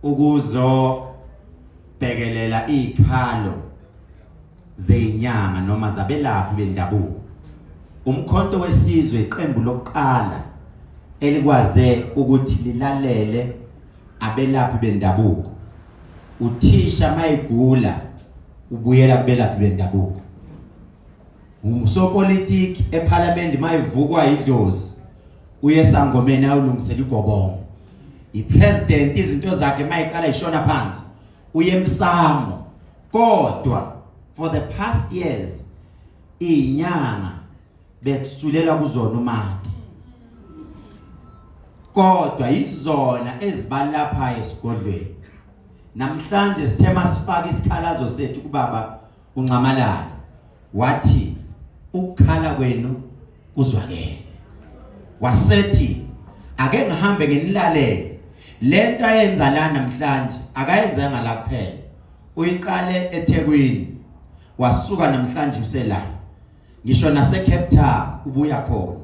Ukuzobhekelela izikhalo zezinyanga noma zabelaphi bendabuko. Umkhonto wesizwe iqembu lokuqala elikwaze ukuthi lilalele abelaphi bendabuko. Uthisha mayigula ubuyela kubelaphi bendabuko. Umsopolitiki eParliament mayivukwa idlozi uye esangomeni ayolungisela igobongo. Ipresident izinto zakhe mayiqala ishona phansi uye emsamo. Kodwa for the past years izinyanga bekusulela kuzona umati. Kodwa izona ezibalapha esigodlweni. Namhlanje sithe masifaka isikhalazo sethu kubaba uNxamalala wathi ukukhala kwenu kuzwakele. Wasethi ake ngihambe nginilalele lento ayenza la namhlanje akayenzanga la kuphela uyiqale eThekwini wasuka namhlanje usela ngisho nase Cape Town ubuya khona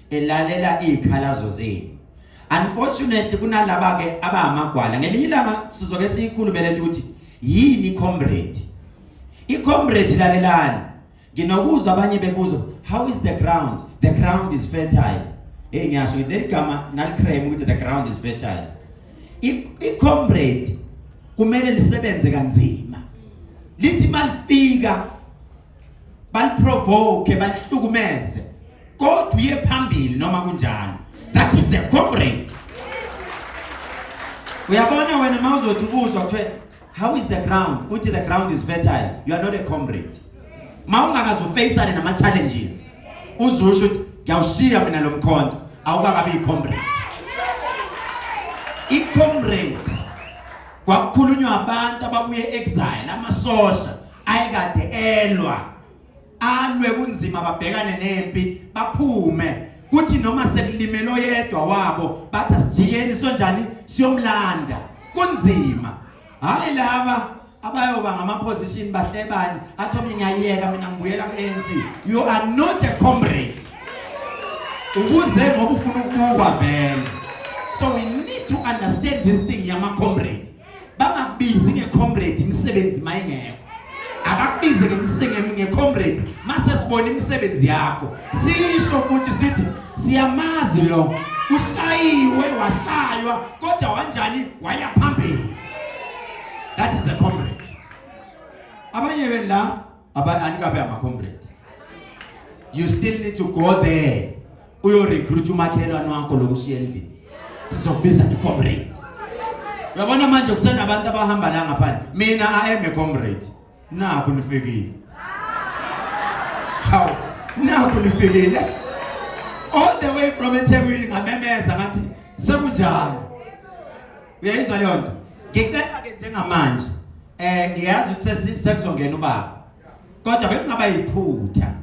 elalela izikhalazo zenu. Unfortunately kunalaba ke abamagwala ngelinye ilanga sizoke siyikhulume lento ukuthi yini comrade. Icomrade, lalelani, nginokuzwa abanye bebuza, "How is the ground?" The ground is fertile. Hey, ngiyasho ngithi leli gama nalicreme ukuthi the ground is fertile. I-comrade kumele lisebenze kanzima, lithi malifika baliprovoke, balihlukumeze, kodwa uye phambili noma kunjalo. That is the comrade. Uyabona wena, mawuzothi ubuzwa kuthiwe, "How is the ground?" uthi, "The ground is fertile," you are not a comrade. Mawungakaze ufacane nama challenges uzusho ukuthi ngiyawushiya mina lo mkhonto, awukakabi i-comrade. I-comrade kwakukhulunywa abantu ababuye exile, amasosha ayekade elwa, alwe kunzima, babhekane nempi, baphume, kuthi noma sekulimele oyedwa wabo bathi asijikeni sonjani siyomlanda kunzima. Hayi laba abayoba ngama position bahlebani, athi omunye ngiyayeka mina, ngibuyela ku-ANC. You are not a comrade, ukuze ngoba ufuna ukubukwa vele. So we need to understand this thing yama comrade. Bangakubizi ngecomrade imisebenzi mayingekho, abakubize ngecomrade mase sibona imisebenzi yakho, sisho ukuthi sithi siyamazi lo ushayiwe, washaywa, kodwa wanjani, waya phambili. That is the comrade. Abanye benu la anikabe ama comrade. You still need to go there uyo recruit umakhelwane wakho lo mshiye endlini, sizokubiza ngecomrade. Uyabona manje kusenabantu abahamba la ngaphandle, "Mina I am a comrade." Nakhu nifikile, hawu, nakhu nifikile all the way from eThekwini. Ngamemeza ngathi sekunjalo, uyayizwa leyo nto. Ngicela ke njengamanje, ngiyazi ukuthi sekuzongena ubaba, kodwa bekungaba yiphutha.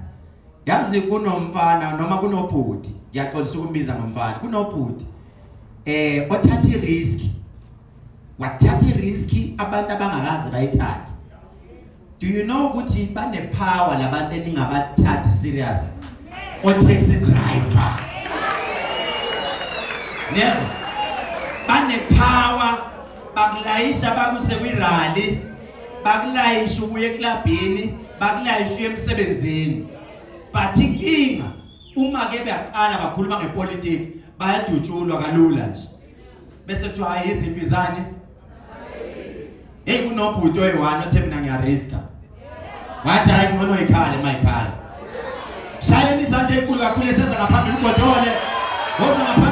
Yazi kunomfana noma kunobhuti, ngiyaxolisa ukumbiza ngomfana, kunobhuti othatha irisk, wathatha irisk abantu abangakaze bayithathe. Do you know ukuthi bane power labantu eningabathathi serious, o taxi driver? Nezo bane power, bakulayisha bakuse kwi-rally, bakulayisha ubuye eklabhini, bakulayisha uye emsebenzini. But inkinga uma ke beyaqala bakhuluma ngepolitiki, bayadutshulwa kalula nje, bese kuthiwa hayi, izimpi zani. Hey, kunobhuti oyi-one othe mina ngiyariska, wathi hayi, ngcono ikhale mayikhala. Shayeleni izandla ezinkulu kakhulu eseza ngaphambili uGodole, woza ngaphambili.